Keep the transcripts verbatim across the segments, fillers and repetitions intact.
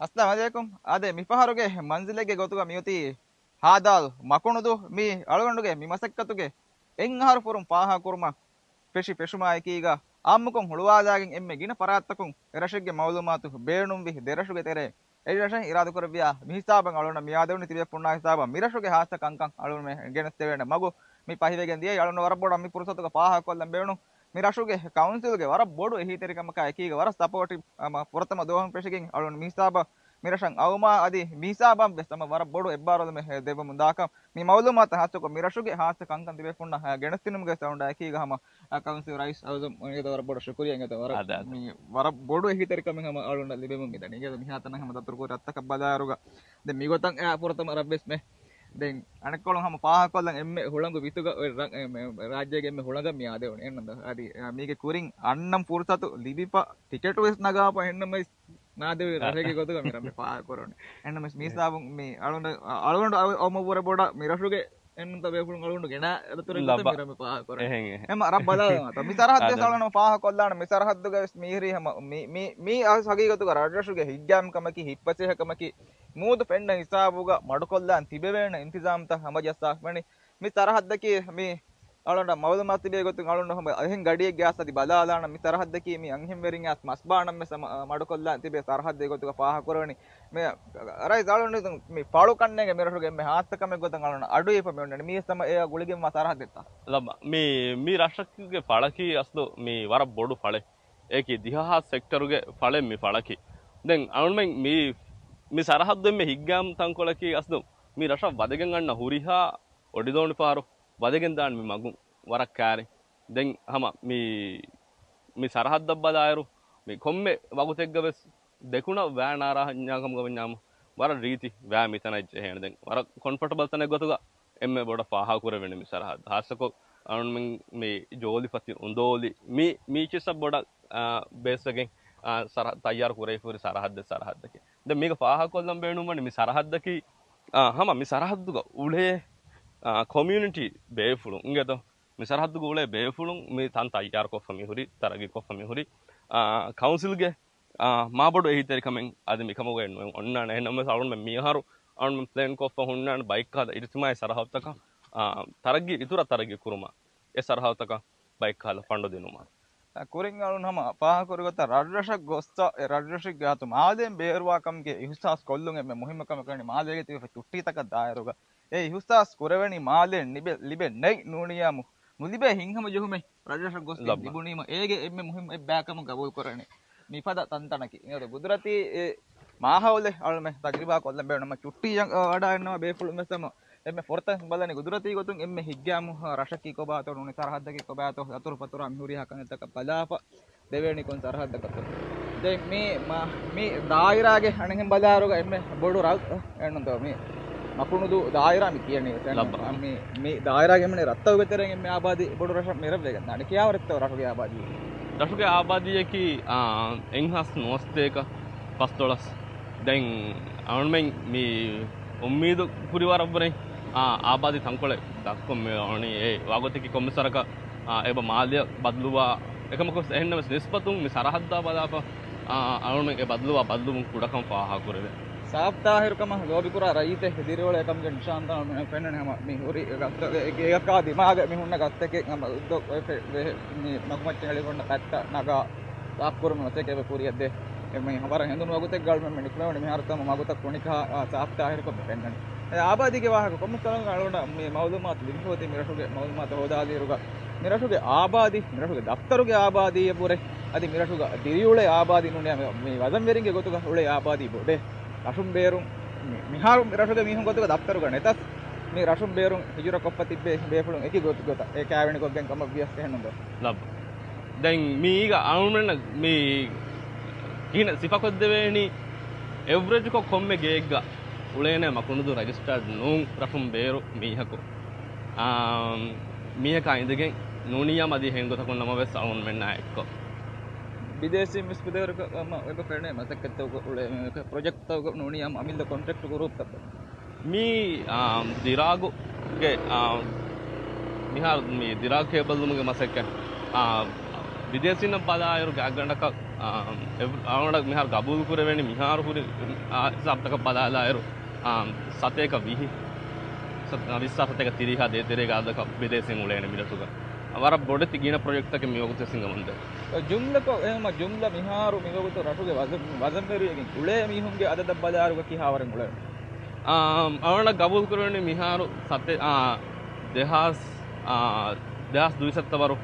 އައްސަލާމު ޢަލައިކުމް. އާދެ، މިފަހަރުގެ މަންޒިލެއްގެ ގޮތުގަ މިއޮތީ ހާދާލް މަކުނުދޫ. މި އަޅުގަނޑުގެ މި މަސައްކަތުގެ އެއް އަހަރު ފުރުން ފާހަގަކުރުމަށް ފެށި ފެށުމާ އެކީގަ އާއްމުކޮށް ހުޅުވާލާގެން އެންމެ ގިނަ ފަރާތްތަކުން އެރަށެއްގެ މައުލޫމާތު ބޭނުންވި ދެރަށުގެ ތެރޭ އެއްރަށެއް އިރާދަކުރެއްވިޔާ މިހިސާބަށް އަޅުގަނޑަށް މިއާދެވުނީ ތިބޭފުޅުންނާ ހިސާބަށް މިރަށުގެ ހާއްސަ ކަންކަން އަޅުގަނޑުމެން ގެނެސްދެވޭނެ މަގު މި ފަހިވެގެން ދިޔައީ. އަޅުގަނޑު ވަރަށް ބޮޑަށް މި ފުރުސަތުގަ ފާހަގަކޮށްލަން ބޭނުން މި ރަށުގެ ކައުންސިލްގެ ވަރަށް ބޮޑު އެހީތެރިކަމަކާ އެކީގަ ވަރަށް ސަޕޯޓިވް، އަމަ، ފުރަތަމަ ދުވަހުން ފެށިގެން އަޅުގަނޑު މިހިސާބަށް މިރަށަށް އައުމާ އަދި މިހިސާބަށް ވެސް ހަމަ ވަރަށް ބޮޑު އެއްބާރުލުމެއް ދެއްވަމުން ދާކަން މި މައުލޫމާތަށް ހާއްސަކޮށް މި ރަށުގެ ހާއްސަ ކަންކަން ތިބޭފުންނަށް ގެނެސްދިނުމުގެ ސައުންޑާ އެކީގަ ހަމަ ކައުންސިލް ރައީސް އަވަސް އޭގެ ވަރަށް ބޮޑު ޝުކުރިއްޔާ އޭގެ ވަރަށް އަދަ، އަދަ. މި ވަރަށް ބޮޑު އެހީތެރިކަމެއް ހަމަ އަޅުގަނޑަށް ލިބެމުން މިދަނީ. އޭގެ މިހާތަނަށް ހަމަ ދަތުރުކުރި ރަށްތަކަށް ބަލާއިރުގަ ދެން މިގޮތަށް އެ ފުރަތަމަ ރަށްވެސް މެ ދެން އަނެއްކޮޅުން ހަމަ ފާހަގަކޮށްލަން އެންމެ ހުޅަނގު ވިތުގަ އޮތް ރަށް، އެ، އެ، ރާއްޖޭގެ އެންމެ ހުޅަނގަށް މި އާދެވުނީ. އެހެންނަމަ އަދި، އެ، މީގެ ކުރިން އަންނަން ފުރުސަތު ލިބިފަ ޓިކެޓު ވެސް ނަގާފަ އެހެންނަމަވެސް މާދެވި އާ. ރަށެއްގެ ގޮތުގަ މި ރަށް މި ފާހަގަކުރަނީ. އެހެންނަމަވެސް މި ހިސާބުން މި އަޅުގަނޑު، އަޅުގަނޑު އައު-، އައުމަށްވުރެ ބޮޑަށް މި ރަށުގެ އެންމެ ބޭފުޅުން އަޅުގަނޑު ގެނާ ދަތުރެއް ގޮތަށް ލައްބަ. މި ރަށް މި ފާހަގަކުރަނީ. އެހެން، އެހެން. އެމަ ރަށް ބަލާލަމާ. މި ސަރަހައްދު އަދަ. އަޅުގަނޑު ފާހަގަކޮށްލާނަން މި ސަރަހައްދުގަ ވެސް މީހުރީ ހަމަ މި، މި، މީ އަސް ހަގީގަތުގަ ރަށްރަށުގެ ހިތްގައިމުކަމަކީ ހިތްފަސޭހަކަމަކީ މޫދު ފެންނަ ހިސާބުގަ މަޑުކޮށްލާން ތިބެވޭނެ އިންތިޒާމްތައް ހަމަޖައްސާފަނި. މި ސަރަހައްދަކީ މި އަޅުގަނޑަށް މައުލޫމާތު ތިބޭ ގޮތުން އަޅުގަނޑު ހަމަ އެހެން ގަޑިއެއްގެ އަސް އަދި ބަލާލާނަން މި ސަރަހައްދަކީ މި އަންހެންވެރިން އަސް މަސްބާނަން ވެސް ހަމަ، އަ، މަޑުކޮށްލާން ތިބޭ ސަރަހައްދެއް ގޮތުގަ ފާހަގަކުރެވެނީ. މި ރައީސް އަޅުގަނޑު މި ފަޅު ކަންނޭނގެ މި ރަށުގެ އެންމެ ހާއްސަ ކަމެއް ގޮތަށް އަޅުގަނޑު އަޑުއިވިފަ މި އޮންނަނީ. މީ ވެސް ހަމަ އެއާ ގުޅިގެންވާ ސަރަހައްދެއްތަ؟ ލައްބަ. މި، މި ރަށަކީގެ ފަޅަކީ އަސްލު މި ވަރަށް ބޮޑު ފަޅެއް. އެއީކީ ދިހަ ހާސް ހެކްޓަރުގެ ފަޅެއް މި ފަޅަކީ. ދެން އަޅުމެން މި، މި ސަރަހައްދު އެންމެ ހިތްގައިމު ތަންކޮޅަކީ އަސްލު މި ރަށަށް ވަދެގެން އަންނަ ހުރިހާ އޮޑިދޯނިފަހަރު ވަދެގެން ދާން މި މަގުން ވަރަށް ކައިރި. ދެން ހަމަ މި، މި ސަރަހައްދަށް ބަލާއިރު މި ކޮންމެ ވަގުތެއްގަ ވެސް ދެކުނަށް ވައި ނާރާ ހަންޏާ ކަމުގަ ވަންޏާމު ވަރަށް ރީތި ވައި މިތަނަށް ޖެހޭނެ. ދެން ވަރަށް ކޮންފަޓަބަލް ތަނެއް ގޮތުގަ އެންމެ ބޮޑަށް ފާހަގަކުރެވެނީ މި ސަރަހައްދު. ހާއްސަކޮށް އަޅުމެން މި ޖޯލިފަތި އުނދޯލި މި، މީ އެއްޗިއްސަށް ބޮޑަށް، އާ، ބޭސްވެގެން، އާ، ސަރަ-، ތައްޔާރު ކުރެވިފަ ހުރި ސަރަހައްދެއް، ސަރަހައްދަކީ. ދެން މީގަ ފާހަގަކޮށްލަން ބޭނުންވަނީ މި ސަރަހައްދަކީ، އާ، ހަމަ މި ސަރަހައްދުގަ އުޅޭ، އާ، ކޮމިއުނިޓީ ބޭފުޅުން އިނގޭތޯ. މި ސަރަހައްދުގަ އުޅޭ ބޭފުޅުން މި ތަން ތައްޔާރުކޮށްފަ މިހުރި، ތަރައްގީކޮށްފަ މިހުރި، އާ، ކައުންސިލްގެ އާ، މާބޮޑު އެހީތެރިކަމެއް އަދި މިކަމުގައި ނު-، އޮންނާނެ. އެހެންނަމަވެސް އަޅުގަނޑުމެން މިއަހަރު އަޅުގަނޑުމެން ޕްލޭން ކޮށްފަ ހުންނާނެ ބައެއްކަހަލަ އިޖްތިމާޢީ ސަރަހައްދުތަކަށް، އާ، ތަރައްގީ، އިތުރަށް ތަރައްގީ ކުރުމަށް އެ ސަރަހައްދުތަކަށް ބައެއްކަހަލަ ފަންޑު ދިނުމަށް. އާ، ކުރިން އަޅުން ހަމަ ފާހަގަކުރި ގޮތަށް ރަށްރަށަށް ގޮއްސަ އެ ރަށްރަށެއްގެ އަތު މާލޭން ބޭރުވާ ކަމުގެ އިހުސާސް ކޮށްލުން އެންމެ މުހިއްމު ކަމަކަށް ވަނީ މާލޭގަ ތިބިފަ ޗުއްޓީތަކަށް ދާއިރުގަ އެ އިހުސާސް ކުރެވެނީ މާލޭން ނިބެ-، ލިބެ ނެތް ނޫނިއްޔާމު ނުލިބޭ ހިތްހަމަޖެހުމެއް ރަށްރަށަށް ގޮސް ލައްބަ. ލިބުނީމަ އޭގެ އެންމެ މުހިއްމު އެއްބައިކަމަށް ގަބޫލުކުރަނީ. މިފަދަ ތަންތަނަކީ. އިނގޭތޯ ގުދުރަތީ އެ މާހައުލެއް އަޅުމެ ތަޖުރިބާ ކޮށްލަން ބޭނުން ހަމަ ޗުއްޓީ އަ-، ވަޑައިގަންނަވާ ބޭފުޅުން ވެސް ހަމަ އެންމެ ފުރަތަމަ ބަލަނީ ގުދުރަތީ ގޮތުން އެންމެ ހިތްގައިމު ރަށަކީ ކޮބާތޯ ނޫނީ ސަރަހައްދަކީ ކޮބާތޯ ދަތުރުފަތުރާ މިހުރިހާ ކަންތަކަށް ބަލާފަ. ދެވޭނީ ކޮން ސަރަހައްދަކަށްތޯ؟ ދެން މި، މަ-، މި ދާއިރާގެ އަނެއްހެން ބަލާއިރުގަ އެންމެ ބޮޑު ރަށް، އެންނުންތޯ މި މަކުނުދޫ ދާއިރާ މި ކިޔަނީ. ލައްބަ. މި، މި ދާއިރާގެ އެންމެ ރަށްތަކުގެ ތެރެއިން އެންމެ އާބާދީ ބޮޑު ރަށަށް މި ރަށް ވެގެންދާނެ. ކިހާވަރެއްތޯ ރަށުގެ އާބާދީ؟ ރަށުގެ އާބާދީއަކީ، އާ، އެއްހާސް ނުވަސަތޭކަ ފަސްދޮޅަސް. ދެން އަޅުމެން މި އުއްމީދު ކުރި ވަރަށްވުރެ، އާ، އާބާދީ ތަންކޮޅެއް ދަށްކޮށް މި އޮނީ އެ ވަގުތަކީ ކޮންމެސް ވަރަކަށް، އާ، އެބަ މާލެއަށް ބަދަލުވާ، އެކަމަކު އެހެންނަމަވެސް ނިސްބަތުން މި ސަރަހައްދާ ބަލާފަ، އާ، އަޅުމެން އެ ބަދަލުވާ ބަދަލުވުން ކުޑަކަން ފާހަގަކުރެވޭ. ސާފް ތާހިރުކަމަށް ލޯބިކުރާ ރައްޔިތެއް ދިރިއުޅޭ ކަމުގެ ނިޝާންތައް ފެންނަނީ ހަމަ މި ހުރި ގަސްތަކެއް، އެކަކާ ދިމާގެ މި ހުންނަ ގަސްތަކެއް ހަމަ ދޮ-، އެ ފެ-، ވެ-، މި ނަގުމައްޗަށް ހެޅިފަ ހުންނަ ކައްތައް ނަގާ ސާފްކުރުމަށް މަސައްކަތް ކުރިއަށްދޭ. އެ މި ވަރަށް ހެނދުނު ވަގުތެއްގަ އަޅުމެން ނިކުމެވުނީ މިހާރު ތަމަ މަގުތައް ކުނިކަހާ، އާ، ސާފް ތާހިރުކޮށް މި ފެންނަނީ. އެ އާބާދީގެ ވާހަކަ ކޮންމެސް ތަނަކުގަ އަޅުގަނޑަށް މި މައުލޫމާތު ލިބިފަ އޮތީ މި ރަށުގެ މައުލޫމާތު ހޯދާލިއިރުގަ މި ރަށުގެ އާބާދީ، މި ރަށުގެ ދަފްތަރުގެ އާބާދީއަށްވުރެ އަދި މި ރަށުގަ ދިރިއުޅޭ އާބާދީ ނޫނީ މި، މި ވަޒަންވެރިންގެ ގޮތުގަ އުޅޭ އާބާދީ ބޮޑޭ. ރަށުން ބޭރުން މި، މިހާރު މި ރަށުގެ މީހުން ގޮތުގަ ދަފްތަރުގަ ނެތަސް، މި ރަށުން ބޭރުން ހިޖުރަކޮށްފަ ތިއްބޭ ބޭފުޅުން އެކި ގޮތްގޮތަށް އެ ކާވެނިކޮށްގެން ކަމަށް ވިޔަސް އެހެންނުން ދޯ؟ ލައްބަ. ދެން މީގަ އަޅުމެންނަށް މި ކިހިނެއް ސިފަކޮށްދެވޭނީ؟ އެވްރެޖްކޮށް ކޮންމެ ގެއެއްގަ އުޅޭނެ މަކުނުދޫ ރަޖިސްޓާޑް ނޫން ރަށުން ބޭރު މީހަކު. އާ، މީހަކާ އިނދެގެން ނޫނިއްޔާ މަދީ ހެން ގޮތަކުން ނަމަވެސް އަޅުމެންނާ އެއްކޮށް. ބިދޭސީން ވެސް ކުދޭވަރަކަށް އެބަ ފެނޭ މަސައްކަތްތަކުގަ އުޅޭ ޕްރޮޖެކްޓްތަކުގަ ނޫނިއްޔާ އަމިއްލަ ކޮންޓްރެކްޓް ގުރޫޕްތައް. މީ، އާ، ދިރާގުގެ، އާ، މިހާރު މި ދިރާގު ކޭބަލްލުމުގެ މަސައްކަތް، އާ، ބިދޭސީންނަށް ބަލާއިރު ގާތްގަނޑަކަށް، އާ، އެ-، އަޅުގަނޑަށް މިހާރު ގަބޫލު ކުރެވޭނީ މިހާރު ހުރި، އާ، ހިސާބުތަކަށް ބަލާލާއިރު، އާ، ސަތޭކަ ވިހި، ސަ-، ވިއްސާ ސަތޭކަ ތިރީހާ ދޭތެރޭގެ އަދަދަކަށް ބެލޭސް އެނގުނީ މިރަށުގަ. ވަރަށް ބޮޑެތި ގިނަ ޕްރޮޖެކްޓްތަކެއް މިވަގުތު ވެސް ހިނގަމުންދޭ. ޖުމްލަކޮށް، އެހެންމަ ޖުމްލަ މިހާރު މިވަގުތު ރަށުގެ ވަޒަ-، ވަޒަންވެރިވެގެން އުޅޭ މީހުންގެ އަދަދަށް ބަލާއިރު ކިހާވަރެއް އުޅެވޭ؟ އާ، އަޅުގަނޑަށް ގަބޫލު ކުރެވެނީ މިހާރު ސަތޭ-، އާ، ދެހާސް، އާ، ދެހާސް ދުއިސައްތަ ވަރު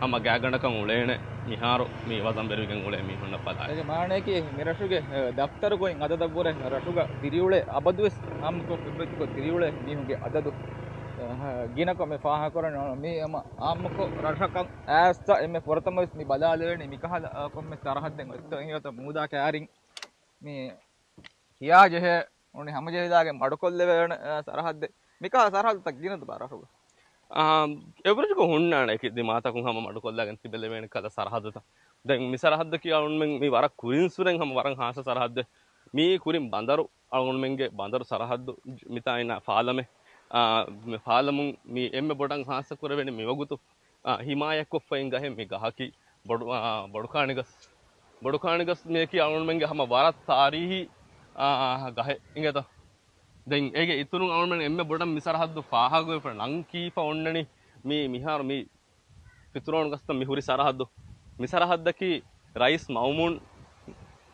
ހަމަ ގާތްގަނޑަކަށް އުޅޭނެ މިހާރު މި ވަޒަންވެރިވެގެން އުޅޭ މީހުންނަށް ބަލާއިރު. އޭގެ މާނައަކީ މި ރަށުގެ، އަ، ދަފްތަރުގައި އަދަދަށްވުރެ ރަށުގަ ދިރިއުޅޭ އަބަދުވެސް އާއްމުކޮށް އެއްބައިތިކޮށް ދިރިއުޅޭ މީހުންގެ އަދަދު، އަ، ގިނަކޮށް މި ފާހަގަކުރަނީ. މީ ހަމަ އާއްމުކޮށް ރަށަކަށް އައިސްތަ އެންމެ ފުރަތަމަވެސް މި ބަލާލެވޭނީ މިކަހަލަ، އަ، ކޮންމެ ސަރަހައްދެއް އޮތްތޯ އިނގޭތޯ މޫދާ ކައިރިން މި ކިޔާ ޖެހޭ އުނި ހަމަޖެހިލާގެން މަޑުކޮށްލެވޭނެ، އަ، ސަރަހައްދެއް. މިކަހަލަ ސަރަހައްދުތައް ގިނަ ދުބާ ރަށުގަ. އާ، އެވްރެޖްގަ ހުންނާނެ އެކި ދިމާތަކުން ހަމަ މަޑުކޮށްލާގެން ތިބެލެވޭނެ ކަހަލަ ސަރަހައްދުތައް. ދެން މި ސަރަހައްދަކީ އަޅުގަނޑުމެން މި ވަރަށް ކުރިން ސުރެން ހަމަ ވަރަށް ހާއްސަ ސަރަހައްދެއް. މީ ކުރިން ބަނދަރު، އަޅުގަނޑުމެންގެ ބަނދަރު ސަރަހައްދު މިތާ އިންނަ ފާލަމެއް. އާ، މި ފާލަމުން މީ އެންމެ ބޮޑަށް ހާއްސަ ކުރެވެނީ މިވަގުތު އާ، ހިމާޔަތްކޮށްފައި އިން ގަހެއް މި ގަހަކީ ބޮޑު-، އާ، ބޮޑުކާނިގަސް. ބޮޑުކާނިގަސް މިއަކީ އަޅުގަނޑުމެންގެ ހަމަ ވަރަށް ތާރީހީ، އާ، ގަހެއް އިނގޭތަ؟ ދެން އޭގެ އިތުރުން އަޅުގަނޑުމެން އެންމެ ބޮޑަށް މި ސަރަހައްދު ފާހަގަވެފަ ނަން ކީފަ އޮންނަނީ މި މިހާރު މި ފިތުރޯނު ގަސްތައް މި ހުރި ސަރަހައްދު. މި ސަރަހައްދަކީ ރައީސް މައުމޫން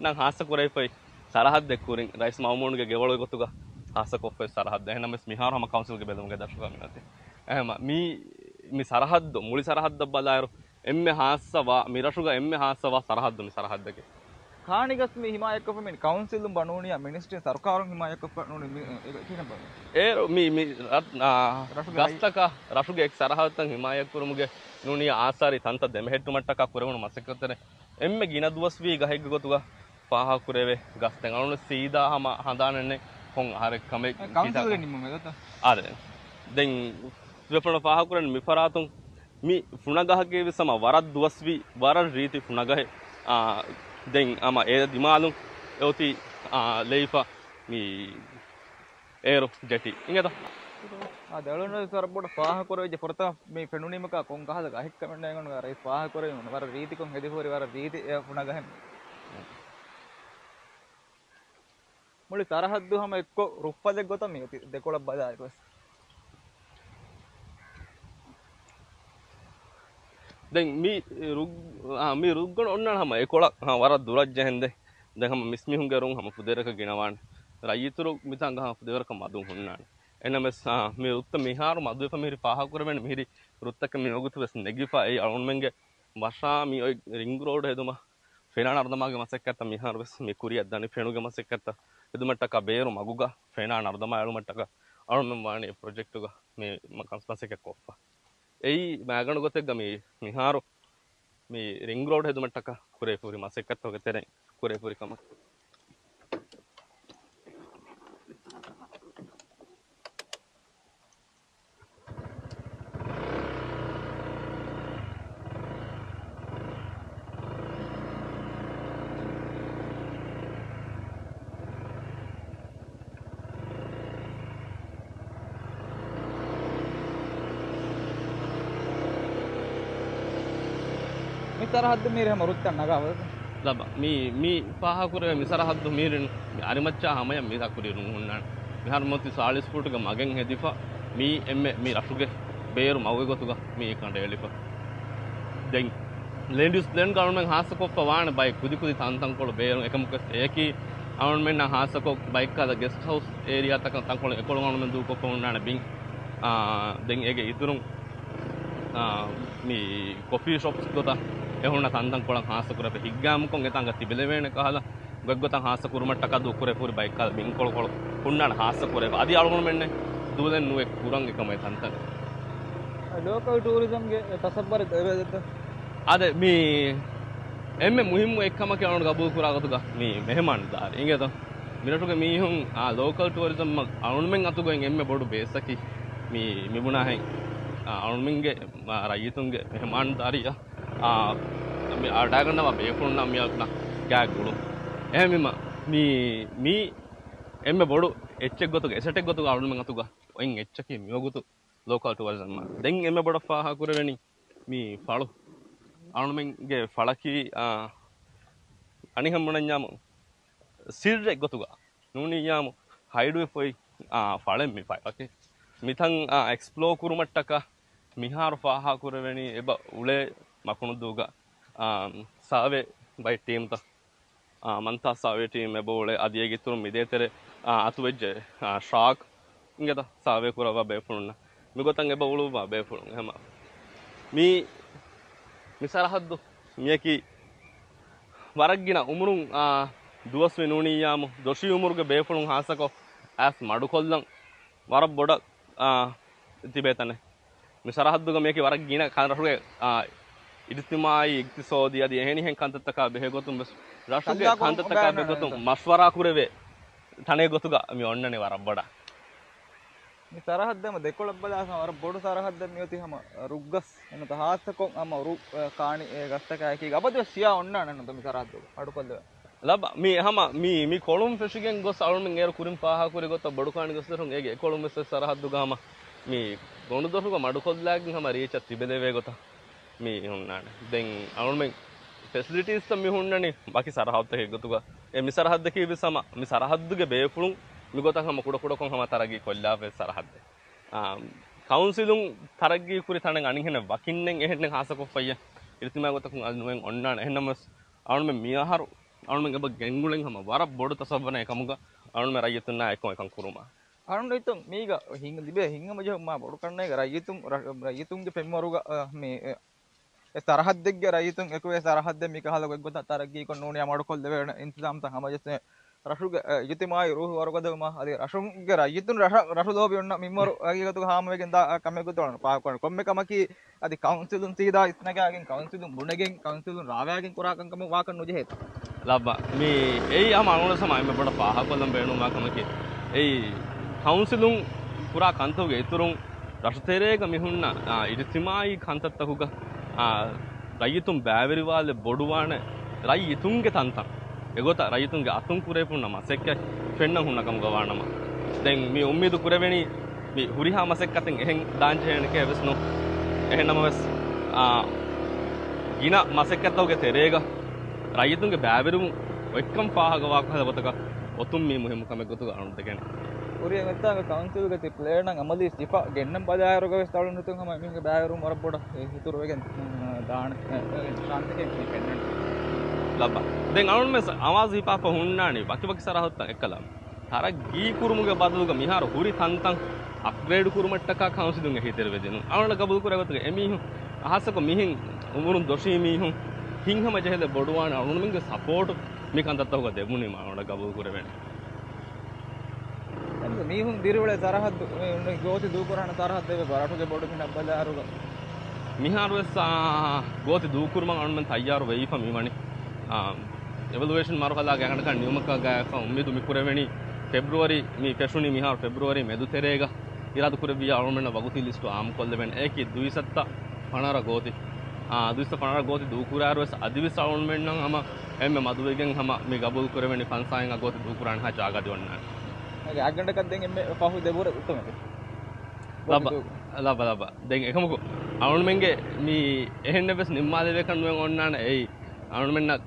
ނަން ހާއްސަ ކުރެވިފައި ސަރަހައްދެއް ކުރިން ރައީސް މައުމޫންގެ ގެވޮޅުގެ ގޮތުގަ ހާއްސަ ކޮށްފައި ސަރަހައްދެއް. އެހެންނަމަވެސް މިހާރު ހަމަ ކައުންސިލްގެ ބެލުމުގެ ދަށުގަ މިއޮތީ. އެހެންމަ މީ، މި ސަރަހައްދު، މުޅި ސަރަހައްދަށް ބަލާއިރު، އެންމެ ހާއްސަވާ، މި ރަށުގަ އެންމެ ހާއްސަވާ ސަރަހައްދު މި ސަރަހައްދަކީ. ކާނިގަސް މި ހިމާޔަތްކޮށްފަ މި ކައުންސިލުން ބަނޫނިއްޔާ މިނިސްޓްރީ ސަރުކާރުން ހިމާޔަތްކޮށްފަ ނޫނީ މި، އެ، ކިހިނެއް ބަލަން؟ އޭރު މި، މި ރަށް-، އާ، ރަށުގެ ރައީ- ގަސްތަކަށް، ރަށުގެ އެކި ސަރަހައްދުތައް ހިމާޔަތްކުރުމުގެ ނޫނީ އާސާރީ ތަންތައް ދެމެހެއްޓުމަށްޓަކާ ކުރެވުނު މަސައްކަތެއް އެންމެ ގިނަ ދުވަސްވީ ގަހެއްގެ ގޮތުގަ ފާހަގަކުރެވޭ ގަސް. ދެން އަޅުގަނޑު ސީދާ ހަމަ ހަނދާނެއް ކޮން އަހަރެއް ކަމެއް އެ، ކައުންސިލްގެ ކިތާ-، ނިންމުމެއް ދަތަ؟ އާދެ. ދެން ވެފަނަ ފާހަގަކުރަން މި ފަރާތުން މި ފުނަގަހަކީ ވެސް ހަމަ ވަރަށް ދުވަސްވީ، ވަރަށް ރީތި ފުނަގަހެއް. އާ، ދެން ހަމަ އޭ ދިމާލުން އެއޮތީ، އާ، ލެއިފަ މި އޭރު ޖެޓީ އިނގޭތަ؟ އާ، ދެ އަޅުގަނޑު ވަރަށް ބޮޑަށް ފާހަގަކުރެވިއްޖެ ފުރަތަމަ މި ފެނުނީމަކާ ކޮން ކަހަލަ ގަހެއްކަމެއް ނޭނގުނު ރައީސް ފާހަގަކުރެވި ވަރަށް ރީތިކޮށް ހެދިފަ ހުރި ވަރަށް ރީތި އެ ފުނަގަހެއް. މުޅި ސަރަހައްދު ހަމަ އެއްކޮށް ރުއްފަލެއް ގޮތަށް މިއޮތީ ދެކޮޅަށް ބަލާއިރުވެސް. ދެން މި ރުއް-، އާ، މި ރުއްގަނޑު އޮންނާނެ ހަމަ އެކޮޅަށް، ހާ، ވަރަށް ދުރަށް ޖެހެންދެ. ދެން ހަމަ މިސްމީހުންގެ ރުން ހަމަ ފުދޭވަރަކަށް ގިނަވާނެ. ރައްޔިތުން މިތާނގަ ހަމަ ފުދޭވަރަކަށް މަދުން ހުންނާނެ. އެނަމެސް، އާ، މި ރުއްތައް މިހާރު މަދުވެފަ މިހިރި ފާހަގަކުރެވޭނެ މިހިރި ރުއްތަކެއް މިވަގުތު ވެސް ނެގިފަ އެއީ އަޅުގަނޑުމެންގެ ވަށާ މި އޮތް ރިންގް ރޯޑް ހެދުމަށް ފެނާ ނަރުދަމާގެ މަސައްކަތްތައް މިހާރު ވެސް މި ކުރިއަށް ދަނީ ފެނުގެ މަސައްކަތްތައް ހެދުމަށްޓަކާ ބޭރު މަގުގަ ފެނާ ނަރުދަމާ އެޅުމަށްޓަކާ އަޅުމެން ވާނީ އެ ޕްރޮޖެކްޓުގަ މި މަ-، މަސައްކަތް ކޮށްފަ. އެއީ މައިގަނޑު ގޮތެއްގަ މި މިހާރު މި ރިންގް ރޯޑް ހެދުމަށްޓަކާ ކުރެވިފަ ހުރި މަސައްކަތްތަކުގެ ތެރެއިން ކުރެވިފަ ހުރި ކަމަށް. މި ސަރަހައްދު މީރި ހަމަ ރުއްތައް ނަގާ ވަރު. ލަބަ، މި، މި ފާހަގަކުރެވޭ މި ސަރަހައްދު މީރިން މި އަރިމައްޗާ ހަމަޔަށް މި ތަކުރީ ރުން ހުންނާނެ. މިހާރު މިއޮތީ ސާޅީސް ފޫޓުގެ މަގެއް ހެދިފަ، މީ އެންމެ މި ރަށުގެ ބޭރު މަގުގެ ގޮތުގަ މި ކަނޑައެޅިފަ. ދެން ލޭންޑް ޔޫސް ޕްލޭންގަ އަޅުމެން ހާއްސަކޮށްފަ ވާނެ ބައެއް ކުދި ކުދި ތަންތަންކޮޅު ބޭރުން. އެކަމަކުވެސް އެއަކީ އަޅުމެންނަށް ހާއްސަކޮށް ބައެއްކަހަލަ ގެސްޓް ހައުސް އޭރިއާތަކަށް ތަންކޮޅެއް އެކޮޅުން އަޅުމެން ދޫކޮށްފަ ހުންނާނެ ބިން. އާ، ދެން އޭގެ އިތުރުން، އާ، މި ކޮފީ ޝޮޕްސް ގޮތަށް އެ ހުންނަ ތަންތަންކޮޅަށް ހާއްސަކުރެފަ ހިތްގައިމުކޮށް އެތާނގަ ތިބެލެވޭނެ ކަހަލަ ގޮތްގޮތަށް ހާއްސަ ކުރުމަށްޓަކާ ދޫކުރެފަ ހުރި ބައެއްކަހަލަ ބިންކޮޅުކޮޅު ހުންނާނެ ހާއްސަކުރެފަ. އަދި އަޅުގަނޑުމެންނެއް ދޫލެއް ނުވެ ކުރަން އެކަމަށް ތަންތަން. ލޯކަލް ޓޫރިޒަމްގެ ތަސައްވަރެއް އެބަދެއްތަ؟ އާދެ، މި އެންމެ މުހިއްމު އެއްކަމަކީ އަޅުގަނޑު ގަބޫލު ކުރާ ގޮތުގަ މި މެހެމާން ދާރި އިނގޭތޯ. މިރަށުގެ މީހުން، އާ، ލޯކަލް ޓޫރިޒަމް އަޅުމެން އަތުގައި އެންމެ ބޮޑު ބޭސްއަކީ މި، މިބުނާހެން، އާ، އަޅުމެންގެ، އާ، ރައްޔިތުންގެ މެހެމާން ދާރިއަށް، އާ، މި އަޑާގަންނަވާ ބޭފުޅުންނާ މި ގާތް ގުޅުން. އެހެންވީމަ، މި، މީ އެންމެ ބޮޑު އެއްޗެއް ގޮތުގަ، އެސެޓެއް ގޮތުގަ އަޅުމެން އަތުގަ އޮތް އެއްޗަކީ މިވަގުތު ލޯކަލް ޓުއަރިޒަމް. ދެން އެންމެ ބޮޑަށް ފާހަގަކުރެވެނީ މި ފަޅު. އަޅުމެންގެ ފަޅަކީ، އާ، އަނިހަން ބުނަންޏާމު ސިއްރެއް ގޮތުގަ ނޫނިއްޔާމު ހައިޑުވެފައި، އާ، ފަޅެއް މި ފައިވަކި. މިތަން، އާ، އެކްސްޕްލޯ ކުރުމަށްޓަކާ މިހާރު ފާހަގަކުރެވެނީ އެބަ އުޅޭ މަކުނުދޫގަ، އާ، ސާވޭ ބައި ޓީމްތައް، އާ، މަންތާ ސާވޭ ޓީމް އެބަ އުޅޭ. އަދި އޭގެ އިތުރުން މިދޭތެރޭ، އާ، އަތުވެއްޖެ، އާ، ޝާކް އިނގޭތަ ސާވޭ ކުރައްވާ ބޭފުޅުންނަށް މިގޮތަށް އެބަ އުޅުއްވާ ބޭފުޅުން. އެހެމަ މި، މި ސަރަހައްދު މިޔަކީ ވަރަށް ގިނަ އުމުރުން، އާ، ދުވަސްވި ނޫނިއްޔާމު ދޮށީ އުމުރުގެ ބޭފުޅުން ހާއްސަކޮށް އައިސް މަޑުކޮށްލަން ވަރަށް ބޮޑަށް، އާ، ތިބޭ ތަނެއް. މި ސަރަހައްދުގަ މިޔަކީ ވަރަށް ގިނަ ކަން ރަށުގެ، އާ، އިޖްތިމާއީ، އިގްތިސޯދީ އަދި އެހެނިހެން ކަންތައްތަކާ ބެހޭ ގޮތުން ވެސް ރަށުގެ ކަންތައްތަކާ ބެހޭ ގޮތުން މަޝްވަރާ ކުރެވޭ ތަނެއް ގޮތުގަ މި އޮންނަނީ ވަރަށް ބޮޑަށް. މި ސަރަހައްދަށް ދެކޮޅަށް ބަލާ ހަމަ ވަރަށް ބޮޑު ސަރަހައްދެއް މިއޮތީ ހަމަ ރުއްގަސް އެންނުތަ ހާއްސަކޮށް ހަމަ ރުއް، އެ، ކާނި އެ ގަސްތަކާއެކީ އަބަދުވެސް ޝިޔާ އޮންނާނެ އެންނުތަ މި ސަރަހައްދު އަޑުކޮށްލެވޭ. ލަބަ، މި ހަމަ މި، މި ކޮޅުން ފެށިގެން ގޮސް އަޅުމެން އޭރު ކުރިން ފާހަގަކުރި ގޮތަށް ބޮޑުކާނި ގަސްދޮށުން އޭގެ އެކޮޅުން ވެސް ސަރަހައްދުގަ ހަމަ މި ގޮނޑުދޮށުގަ މަޑުކޮށްލާގެން ހަމަ ރީއްޗަށް ތިބެލެވޭ ގޮތަށް މި ހުންނާނެ. ދެން އަޅުމެން ފެސިލިޓީސްތައް މި ހުންނަނީ ބަކި ސަރަހައްދުތަކެއް ގޮތުގަ. އެ މި ސަރަހައްދަކީ ވެސް ހަމަ މި ސަރަހައްދުގެ ބޭފުޅުން މިގޮތަށް ހަމަ ކުޑަކުޑަކޮށް ހަމަ ތަރައްގީ ކޮށްލާފައި ސަރަހައްދެއް. އާ، ކައުންސިލުން ތަރައްގީ ކުރި ތަނެއް އަނިހެނެއް ވަކިންނެއް އެހެންނެއް ހާއްސަކޮށްފައްޔެ އިޖްތިމާޢީ ގޮތަކުން އަދި ނުވެން އޮންނާނެ. އެހެންނަމަވެސް އަޅުމެން މިއަހަރު އަޅުމެން އެބަ ގެންގުޅެން ހަމަ ވަރަށް ބޮޑު ތަސައްވަނެއް ކަމުގަ އަޅުމެން ރައްޔިތުންނާ އެކަން ކުރުމަށް. އަޅުން ރައްޔިތުން މީގަ ހިނގ-، ލިބޭ ހިނގަމަޖެހުން މާ ބޮޑު ކަންނޭގެ ރައްޔިތުން ރަ-، ރައްޔިތުންގެ ފެންވަރުގަ، އަ، މި، އެ، އެ ސަރަހައްދެއްގެ ރައްޔިތުން އެކު އެ ސަރަހައްދެއް މިކަހަލަ ގޮތްގޮތަށް ތަރައްގީކޮށް ނޫނީ މަޑުކޮށްލެވޭނެ އިންތިޒާމްތައް ހަމަޖެއްސޭ ރަށުގެ، އެ، އިޖްތިމާޢީ ރޫހު ވަރުގަދަވުމަށް އަދި ރަށުގެ ރައްޔިތުން ރަށަ-، ރަށު ލޯބި އޮންނަ މިންވަރު ހަގީގަތުގަ ހާމަވެގެން ދާ ކަމެއް ގޮތަށް ފާހަގަކުރަން. ކޮންމެ ކަމަކީ އަދި ކައުންސިލުން ސީދާ އިސްނަގާގެން، ކައުންސިލުން ބުނެގެން، ކައުންސިލުން ރާވާގެން ކުރާ ކަންކަމަށް ވާކަށް ނުޖެހޭތަ؟ ލައްބަ، މި އެއީ ހަމަ އަޅުގަނޑު ހަމަ އެންމެ ބޮޑަށް ފާހަގަކޮށްލަން ބޭނުންވާ ކަމަކީ، އެއީ ކައުންސިލުން ކުރާ ކަންތަކުގެ އިތުރުން ރަށުތެރޭގަ މި ހުންނަ، އާ، އިޖްތިމާޢީ ކަންތައްތަކުގަ، އާ، ރައްޔިތުން ބައިވެރިވާލެއް ބޮޑުވާނެ، ރައްޔިތުންގެ ތަންތަން. އެގޮތަށް ރައްޔިތުންގެ އަތުން ކުރެވިފަ ހުންނަ މަސައްކަތް ފެންނަން ހުންނަ ކަމުގަ ވާނަމަ، ދެން މި އުއްމީދު ކުރެވެނީ މި ހުރިހާ މަސައްކަތެއް އެހެން ދާންޖެހޭނެކޭ ވެސް ނޫން. އެހެންނަމަވެސް، އާ، ގިނަ މަސައްކަތްތަކުގެ ތެރޭގަ ރައްޔިތުންގެ ބައިވެރިވުން އޮތްކަން ފާހަގަވާ ކަހަލަ ގޮތަކަށް އޮތުން މީ މުހިއްމު ކަމެއް ގޮތުގަ އަޅުން ދެކެނީ. ކުރިއަށް އޮތްތާގަ ކައުންސިލްގެ ތި ޕްލޭނަށް އަމަލީ ސިފަ ގެންނަން ބަލާއިރުގަ ވެސް އަޅުން ހިތުން ހަމަ އެމީހުންގެ ބައިވެރިވުން ވަރަށް ބޮޑަށް އިތުރުވެގެން، އަ، ދާނެ، އެ، އެ، ޝާންތަކެއް މި ފެންނަނީ. ލައްބަ. ދެން އަޅުން ވެސް އަވާޒު ހިފާފަ ހުންނާނީ ވަކިވަކި ސަރަހައްދުތައް އެއްކަލަ ތަރައްގީ ކުރުމުގެ ބަދަލުގަ މިހާރު ހުރި ތަންތަން އަޕްގްރޭޑް ކުރުމަށްޓަކާ ކައުންސިލުން އެހީތެރިވެދިނުން. އަޅުން ގަބޫލު ކުރޭ ގޮތުގަ އެމީހުން ހާއްސަކޮށް މިހެން އުމުރުން ދޮށީ މީހުން ހިތްހަމަޖެހިލެއް ބޮޑުވާނެ އަޅުންމެންގެ ސަޕޯޓު މި ކަންތައްތަކުގަ ދެވުނީމަ އަޅުން ގަބޫލު ކުރެވޭނެ. އެންމެ މީހުން ދިރިއުޅޭ ސަރަހައްދު، މި ގޯތި ދޫކުރާނެ ސަރަހައްދެއް ވެ ރަށުގެ ބޮޑު މިނަށް ބަލާއިރުގަ. މިހާރުވެސް، އާ، ގޯތި ދޫކުރުމަށް އަޅުމެން ތައްޔާރު ވެވިފަ މިވަނީ. އާ، އެވެލުއޭޝަން މަރުހަލާގެ އަގަނޑަކަށް ނިމުމަކާ ގާތްފަ އުއްމީދު މި ކުރެވެނީ ފެބްރުއަރީ މި ފެށުނީ މިހާރު ފެބްރުއަރީ މެދު ތެރޭގަ އިރާދަ ކުރެއްވިޔާ އަޅުމެންނަށް ވަގުތީ ލިސްޓު އާއްމުކޮށްލެވޭނެ. އެއަކީ ދުއިސައްތަ ފަނަރަ ގޯތި. އާ، ދުއިސައްތަ ފަނަރަ ގޯތި ދޫކުރާއިރުވެސް އަދިވެސް އަޅުމެންނަށް ހަމަ އެންމެ މަދުވެގެން ހަމަ މި ގަބޫލު ކުރެވެނީ ފަންސާހެއް ގޯތި ދޫކުރާނެ ހާ ޖާގަ ދިއޮންނާނެ. އަގަނޑަކަށް ދެން އެންމެ ފަހު ދެބުރެ އުއްތަމެކެ. ލައްބަ، ލައްބަ، ލައްބަ. ދެން އެކަމަކު އަޅުމެންގެ މި އެހެންނެއް ވެސް ނިންމާލެވޭކަށް ނުވެ އޮންނާނެ. އެއީ އަޅުމެންނަށް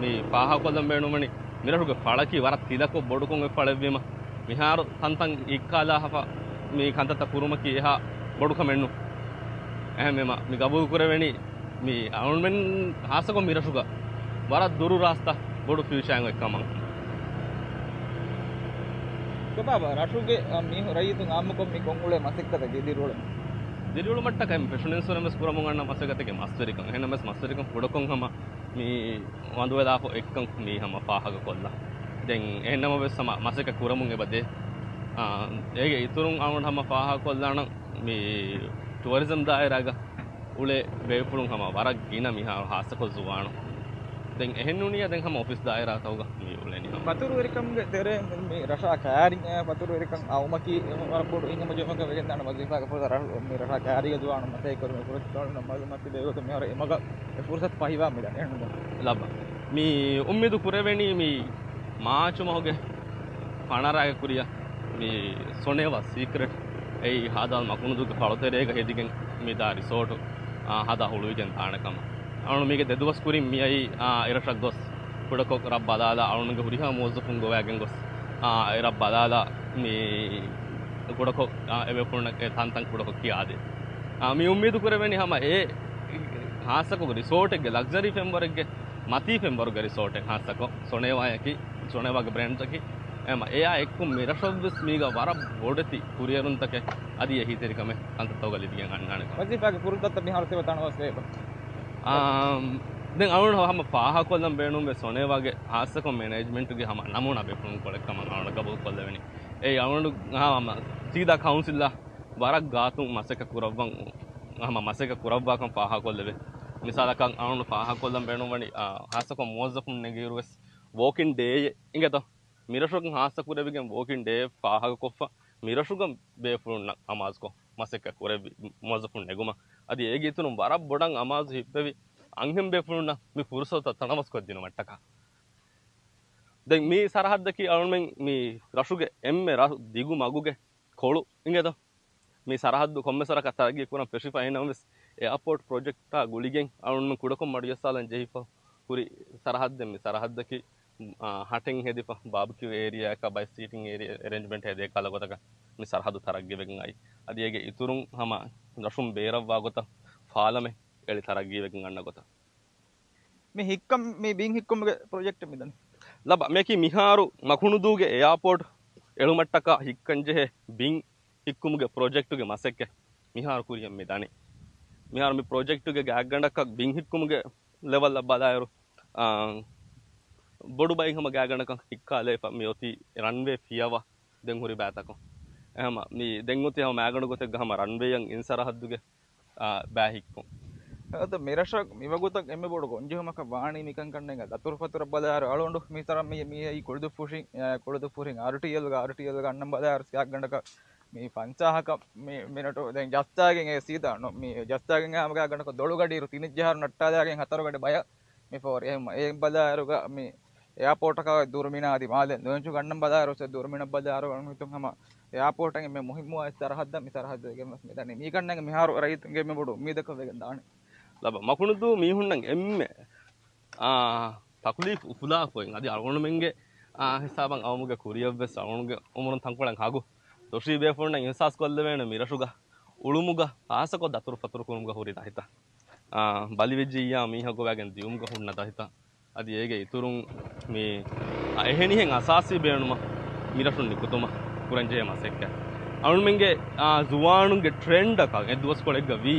މި ފާހަގަކޮށްލަން ބޭނުންވަނީ މިރަށުގެ ފަޅަކީ ވަރަށް ތިލަކޮށް ބޮޑުކޮށް އޮތް ފަޅެއްވީމަ، މިހާރު ތަންތަން އިއްކާލާފަ މި ކަންތައްތައް ކުރުމަކީ އެހާ ބޮޑު ކަމެއް ނޫން. އެހެންވީމަ މި ގަބޫލު ކުރެވެނީ މި އަޅުމެން ހާއްސަކޮށް މިރަށުގަ ވަރަށް ދުރު ރާސްތާ ބޮޑު ފިއުޗާއެއް އޮތް ކަމަށް. ކޮބާބާ، ރަށުގެ، އަ، މީހުން ރައްޔިތުން އާއްމުކޮށް މި ކޮށްއުޅޭ މަސައްކަތަކީ ދިރިއުޅެން. ދިރިއުޅުމަށްޓަކައި ފެށުން އިންޝުރެންސް ކުރަމުން އަންނަ މަސައްކަތެއްގެ މަސްވެރިކަން. އެހެންނަމަވެސް މަސްވެރިކަން ކުޑަކޮށް ހަމަ މި ވަންދުވެލާފަ އޮތްކަން މީ ހަމަ ފާހަގަކޮށްލާ. ދެން އެހެންނަމަވެސް ހަމަ މަސައްކަތް ކުރަމުން އެބަ ދޭ. އާ، އޭގެ އިތުރުން އަޅުގަނޑު ހަމަ ފާހަގަކޮށްލާނަން މި ޓުއަރިޒަމް ދާއިރާގަ އުޅޭ ބޭފުޅުން ހަމަ ވަރަށް ގިނަ މިހާރު ހާއްސަކޮށް ޒުވާނުން. ދެން އެހެންނޫނިއްޔާ ދެން ހަމަ އޮފީސް ދާއިރާތަކުގަ މި އުޅެނީ ހަމަ. ފަތުރުވެރިކަމުގެ ތެރެއިން މި ރަށާ ކައިރިން، އަ، ފަތުރުވެރިކަން އައުމަކީ ވަރަށް ބޮޑު ހިތްހަމަޖެހުމަކަށް ވެގެންދާނެ ވަޒީފާގެ ފުރަތަމަ ރަށު މި ރަށާ ކައިރީގަ ޒުވާނުން މަސައްކަތް ކުރުމުގެ ފުރަތަމަ މަގު މަތި ބޭގޮތުން މިހާރު އެ މަގަށް އެ ފުރުސަތު ފަހިވާ މިދަނީ. އެހެންނު ލައްބަ. މި އުއްމީދު ކުރެވެނީ މި މާޗު މަހުގެ ފަނަރައިގެ ކުރިއަށް މި ސޮނޭވާ ސީކްރެޓް އެއީ ހދ. މަކުނުދޫގެ ފަޅުތެރޭގަ ހެދިގެން މިދާ ރިސޯޓު، އާ، ހަދާ ހުޅުވިގެން ދާނެ ކަމަށް. އަޅުން މީގެ ދެ ދުވަސް ކުރިން މިއައީ، އާ، އެރަށަށް ގޮސް ކުޑަކޮށް ރަށް ބަލާލާ އަޅުގަނޑުގެ ހުރިހާ މުވައްޒަފުން ގޮވައިގެން ގޮސް، އާ، އެ ރަށް ބަލާލާ މި ކުޑަކޮށް، އާ، އެބޭފުޅުންނަށް އެ ތަންތަން ކުޑަކޮށް ކިޔާދޭ. އާ، މި އުއްމީދު ކުރެވެނީ ހަމަ އެ ހާއްސަކޮށް ރިސޯޓެއްގެ، ލަގްޒަރީ ފެންވަރެއްގެ، މަތީ ފެންވަރުގެ ރިސޯޓެއް ހާއްސަކޮށް ސޮނޭވާއަކީ، ސޮނޭވާގެ ބްރޭންޑްތަކީ، އެ މަ-، އެއާ އެއްކޮށް މި ރަށަށްވެސް މީގަ ވަރަށް ބޮޑެތި ކުރިއެރުންތަކެއް އަދި އެހީތެރިކަމެއް ތަންތަންތަކުގަ ލިބިގެން އަންނާނެ ކަމަށް. ވަޒީފާގެ ފުރުސަތުތައް މިހާރު ތިބަ ތަނަވަސް ވޭބަ؟ އާ، ދެން އަޅުގަނޑު ހަމަ ފާހަގަކޮށްލަން ބޭނުންވޭ، ސޮނޭވާގެ ހާއްސަކޮށް މެނޭޖްމަންޓުގެ ހަމަ ނަމޫނާ ބޭފުޅުން ކޮޅެއް ކަމަށް އަޅުގަނޑަށް ގަބޫލުކޮށްލެވެނީ. އެއީ އަޅުގަނޑު ހަމަ ސީދާ ކައުންސިލްއާ ވަރަށް ގާތުން މަސައްކަތް ކުރައްވަން، ހަމަ މަސައްކަތް ކުރައްވާކަން ފާހަގަކޮށްލެވޭ. މިސާލަކަށް އަޅުގަނޑު ފާހަގަކޮށްލަން ބޭނުންވަނީ، އާ، ހާއްސަކޮށް މުވައްޒަފުން ނެގިއިރުވެސް ވޯކިން ޑޭއެއް އިނގޭތޯ؟ މިރަށުގެ ހާއްސަ ކުރެވިގެން ވޯކިން ޑޭ ފާހަގަކޮށްފަ، މިރަށުގަ ބޭފުޅުންނަށް އަމާޒުކޮށް މަސައްކަތް ކުރެއްވި މުވައްޒަފުން ނެގުމަށް އަދި އޭގެ އިތުރުން ވަރަށް ބޮޑަށް އަމާޒު ހިއްޕެވި އަންހެން ބޭފުޅުންނަށް މި ފުރުސަތުތައް ތަނަވަސްކޮށްދިނުމަށްޓަކާ. ދެން މި ސަރަހައްދަކީ އަޅުމެން މި ރަށުގެ އެންމެ ރަށް ދިގު މަގުގެ ކޮޅު އިނގޭތޯ؟ މި ސަރަހައްދު ކޮންމެ ސަރަކަށް ތަރައްގީ ކުރަން ފެށިފައި ނަމަވެސް، އެއާޕޯޓް ޕްރޮޖެކްޓާ ގުޅިގެން އަޅުންމެން ކުޑަކޮށް މަޑުޖައްސާލަން ޖެހިފަ ހުރި ސަރަހައްދެއް މި ސަރަހައްދަކީ، އާ، ހަޓެއް ހެދިފަ، ބާބްކިއު އޭރިއާއަކާ ބައެއް ސީޓިން އޭރިއާ އެރޭންޖްމަންޓް ހެދޭ ކަހަލަ ގޮތަކަށް މި ސަރަހައްދު ތަރައްގީވެގެން އައި. އަދި އޭގެ އިތުރުން ހަމަ ރަށުން ބޭރަށްވާ ގޮތަށް ފާލަމެއް އެޅި ތަރައްގީވެގެން އަންނަ ގޮތަށް. މި ހިއްކަން، މި ބިން ހިއްކުމުގެ ޕްރޮޖެކްޓެއް މިދަނީ. ލަބަ، މިއަކީ މިހާރު މަކުނުދޫގެ އެއާޕޯޓް އެޅުމަށްޓަކާ ހިއްކަންޖެހޭ ބިން ހިއްކުމުގެ ޕްރޮޖެކްޓުގެ މަސައްކަތް މިހާރު ކުރިއަށް މި ދަނީ. މިހާރު މި ޕްރޮޖެކްޓުގެ ގާތްގަނޑަކަށް ބިން ހިއްކުމުގެ ލެވަލްއަށް ބަލާއިރު، އާ، ބޮޑު ބައިން ހަމަ ގާތްގަނޑަކަށް ހިއްކާލައިފަ މި އޮތީ ރަންވޭ ފިޔަވާ ދެން ހުރި ބައިތަކުން. އެހަމަ މި ދެން އޮތީ ހަމަ މައިގަނޑު ގޮތެއްގަ ހަމަ ރަންވޭއަށް އިން ސަރަހައްދުގެ، އާ، ބައި ހިއްކުން. އަދަ މިރަށަށް މިވަގުތަށް އެންމެ ބޮޑު ގޮންޖެހުމަކަށް ވާނީ މިކަންކަންނޭނގެ ދަތުރުފަތުރަށް ބަލާއިރު އަޅުގަނޑު މި ތަރަ-، މި، މި އެއީ ކުޅުދުއްފުށި، އާ، ކުޅުދުއްފުށި އާރްޓީއެލްގަ، އާރްޓީއެލްގަ އަންނަން ބަލާއިރު ސިޔާގަނޑަކަށް މި ފަންސާހަކަށް މި މިނެޓު ދެން ޖައްސާގެން އެ ސީދާ ނު-، މި ޖައްސާގެން އާމަގާ ގަނޑަކަށް ދޮޅުގަޑިއިރު ތިނެއްޖަހާރު ނައްޓާލާގެން ހަތަރުގަޑި ބަޔަށް މި ފޯރި. އެހެން އެ ބަލާއިރުގަ މި އެއާޕޯޓަކާ ދުރުމިނާ އަދި މާލެ ލޯންޗު ގަންނަން ބަލާއިރު ދުރުމިނަށް ބަލާއިރު އަޅުން ހިތުން ހަމަ އެއާޕޯޓަށް އެންމެ މުހިއްމުވާ ސަރަހައްދަށް މި ސަރަހައްދު ވެގެން ވެސް މިދަނީ. މީކަންނޭނގެ މިހާރު ރައްޔިތުންގެ އެންމެ ބޮޑު އުއްމީދަކަށް ވެގެން ދާނެ. ލަބަ މަކުނުދޫ މީހުންނަށް އެންމެ، އާ، ތަކުލީފް އުފުލާފައި އަދި އަޅުގަނޑުމެންގެ، އާ، ހިސާބަށް އައުމުގެ ކުރިއަށްވެސް އަޅުގަނޑުގެ އުމުރުން ތަންކޮޅެއް ހަގު ދޮށީ ބޭފުޅުންނަށް އިހްސާސް ކޮށްލެވޭނެ މި ރަށުގަ އުޅުމުގަ ހާއްސަކޮށް ދަތުރުފަތުރު ކުރުމުގަ ހުރި ދަހިތައް، އާ، ބަލިވެއްޖިއްޔާ މީހަކު ވައިގެން ދިޔުމުގަ ހުންނަ ދަހިތައް. އަދި އޭގެ އިތުރުން މި، އާ، އެހެނިހެން އަސާސީ ބޭނުމަށް މިރަށުން ނިކުތުމަށް ކުރަންޖެހޭ މަސައްކަތް. އަޅުމެންގެ، އާ، ޒުވާނުންގެ ޓްރެންޑަކަށް އެ ދުވަސްކޮޅެއްގަ ވީ